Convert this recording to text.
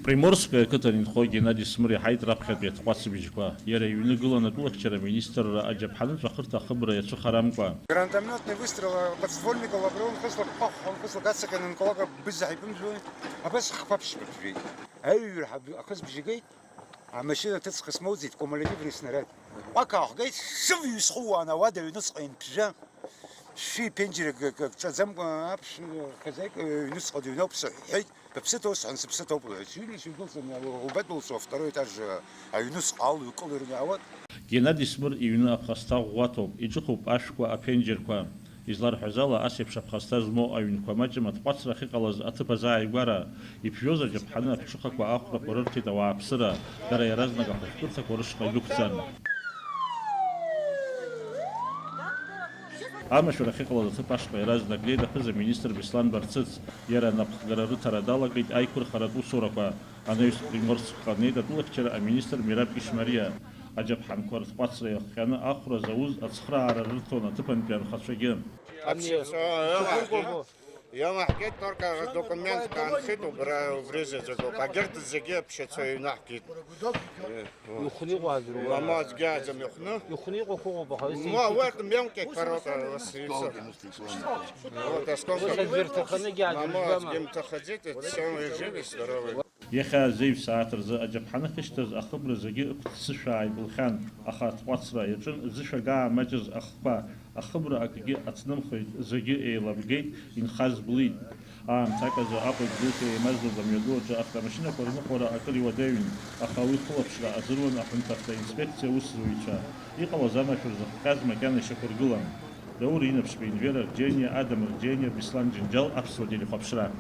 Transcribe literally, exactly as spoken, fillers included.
Приморское ақыҭан инхо Геннади Смыр иаҳаит раԥхьатәи атҟәацыбжьқәа. Иара иҩны гылан атәылахьчара аминистрра аџьаԥҳаныҵәахырҭа ахыбра иацәыхарамкәа. Гранатометный выстрел, подствольный калиброн хыслак пах, хыслак ацаҟьаны анколага быззаҳ иԥымжәои, абас хԥа ԥшьба ԥжәеит. Аҩра ҳаб-, ахысбжьы геит, амашьына ҭыҵха смоуӡеит, кумулятивный снаряд. Ҟәак аахгеит, сывҩа схыууаан ауада аҩныҵҟа инԥжәа. Шәи ԥенџьыр ак-, ак-, ак ҿаӡамкәа аԥшәма хазаик, э, аҩныҵҟа дыҩноуп сыҳәҳәеит. Быԥсы ҭоу сҳәан, сыԥсы ҭоуп лҳәеит. Сҩыџьа сыҩдәылҵын, лба дылҵуа второй этаж, э, аҩныҵҟа алҩа кылырны аауеит. Геннади Смыр иҩны аԥхасҭа ӷәӷәаҭоуп, иҿыхуп ашәқәа, аԥенџьырқәа. Изларҳәаз ала, ас еиԥш аԥхасҭа змоу аҩнқәа маҷым атҟәацра ахьыҟалаз аҭыԥ азааигәара, иԥжәоз аџьаԥҳаны аԥҽыхақәа ахәрақәа рырҭеит ауааԥсыра, дара иаразнак ахәышәтәырҭақәа рышҟа идәықәҵан. Амашәыр ахьыҟалаз аҭыԥ ашҟа иаразнак днеит аԥыза-министр Беслан Барцыц, иара анапхгара рыҭара далагеит аиқәырхаратә усурақәа, анаҩс Приморскҟа днеит атәылахьчара аминистр Мераб Ишмариа. Аџьаԥҳанқәа ртҟәацра иахҟьаны ахәра зауз ацхыраара рырҭон аҭыԥантәи анхацәагьы. Иалаҳгеит, только документқәа аанхеит, убра, убри заҵәык ауп. Агьырҭ зегьы аԥшьацәа иҩнаҳгеит. Ихәны иҟоу аӡәыр уа. Мамоу, аӡәгьы аӡам ихәны. Ихәны иҟоу қәыҟоуп, аха ус. Ма, вот мелкие ворота у вас и всё. Вот, а сколько? Ус аӡәыр ҭаханыгьы аӡәыр Мамоу, жәбама? Аӡәгьы мҭахаӡеит, это самое живы, здоровы. Иахьа азеижә сааҭ рзы аџьаԥҳаны ахьышьҭаз ахыбра зегьы ықәццышәаа ибылхьан, аха атҟәацра иаҿын зышәага амаҷыз ахқәа, ахыбра акгьы ацнымхеит, зегьы еилабгеит, инхаз блит. Аамҭак азы Аҟәа Гәдоуҭа еимаздоз амҩаду аҿы автомашьынақәа рныҟәара акыр иуадаҩын, аха уи хылаԥшра азыруан аҳәынҭахра инспекциа аусзуҩцәа. Иҟалаз амашәыр зыхҟьаз макьана ишьақәыргылан. Даур Инаԥшьба, Енвер Арџьениа, Адам Арџьениа, Беслан Џьынџьал, Аԥсуа телехәаԥшра.